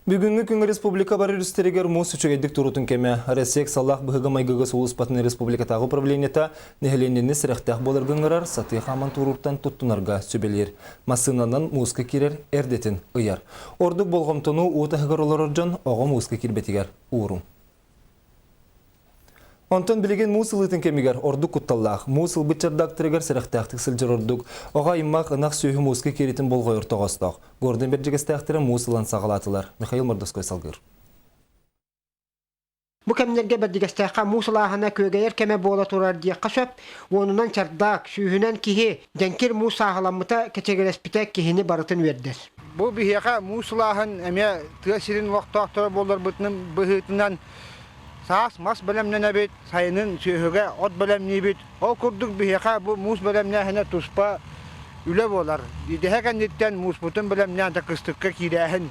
Бүгүҥҥү күҥҥэ республика бары өрүстэригэр муус үчүгэйдик туруутун кэмэ. Россия ыксаллаах быһыыга-майгыга сулууспатын республикатааҕы управлениета нэһилиэнньэни сэрэхтээх буоларга ыҥырар, сатыы хааман туорууртан туттунарга сүбэлиир. Массыынанан мууска киирэр эрдэтин ыйар. Ордук болҕомтону уу таһыгар олорор дьон оҕо мууска киирбэтигэр ууруҥ. Онтон билигин муус ылыытын кэмигэр ордук кутталлаах. Муус ылбыт чардактарыгар сэрэхтээхтик сылдьар ордук. Оҕо аймах ынах сүөһү мууска кииритин болҕойор тоҕоостоох. Горнай Бэрдьигэстээхтэрэ муус ылан саҕалаатылар. Михаил Мордовской салгыыр. Бу кэмнэргэ Бэрдьигэстээххэ муус ылааһына күөгэйэр кэмэ буола турар диэххэ сөп. Уонунан чардаак, сүүһүнэн киһи дьэҥкир муус сааһыламмыта, кэчигирэспитэ киһини барытын үөрдэр. Бу биһиэхэ муус ылааһын эмиэ тыа сирин олохтоохторо буоларбытын быһыытынан саас мас бэлэмнэнэбит, сайынын сүөһүгэ от бэлэмниибит. Ол курдук биһиэхэ бу муус бэлэмнээһинэ туспа үлэ буолар. Идэһэ кэнниттэн мууспутун бэлэмнээн кыстыкка киирээһин,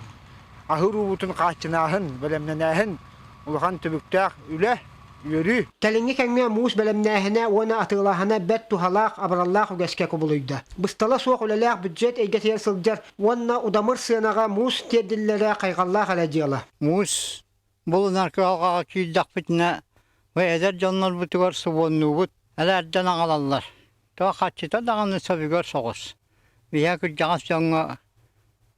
аһыыр уубутун хааччынааһын, бэлэмнэнээһин улахан түбүктээх үлэ. Үөрүү. Кэлиҥҥи кэмҥэ муус бэлэмнээһинэ уонна атыылааһына бэрт туһалаах, абыраллаах үгэскэ кубулуйда. Быстала суох үлэлээх бюджет эйгэтигэр сылдьар уонна удамыр сыанаҕа муус тиэрдиллэрэ хайҕаллаах эрэ дьыала. Муус булунар кыһалҕаҕа киирдэхпитинэ, бу эдэр дьоннорбутугар субуоннуубут, элээрдэн аҕалаллар. Тоҕо харчыта даҕаны сөбүгэр соҕус. Биһиэхэ кырдьаҕас дьоҥҥо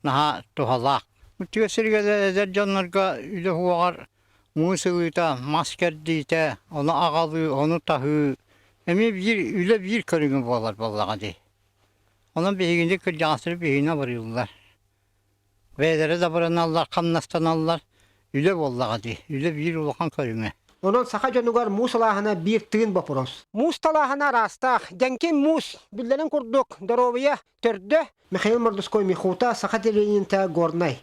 наһаа туһалаах. Тыа сиригэр эдэр дьоннорго үлэ уһуоҕар муус ылыыта, мас кэрдиитэ, ону аҕалыы, ону таһыы эмиэ биир үлэ биир көрүҥэ буолар буоллаҕа дии. Онон биһигини кырдьаҕастары биһигини абырыыллар. Бэйэлэрэ да абыраналлар, хамнастаналлар. Үлэ буоллаҕа дии. Үлэ биир улахан көрүҥэ. Онон саха дьонугар муус ылааһына биир тыын боппуруос. Муус талааһына араастаах. Дьэҥкин муус, биллэрин курдук, доруобуйа төрдө. Михаил Мордовской, Михута, Саха телевидениета, Горнай.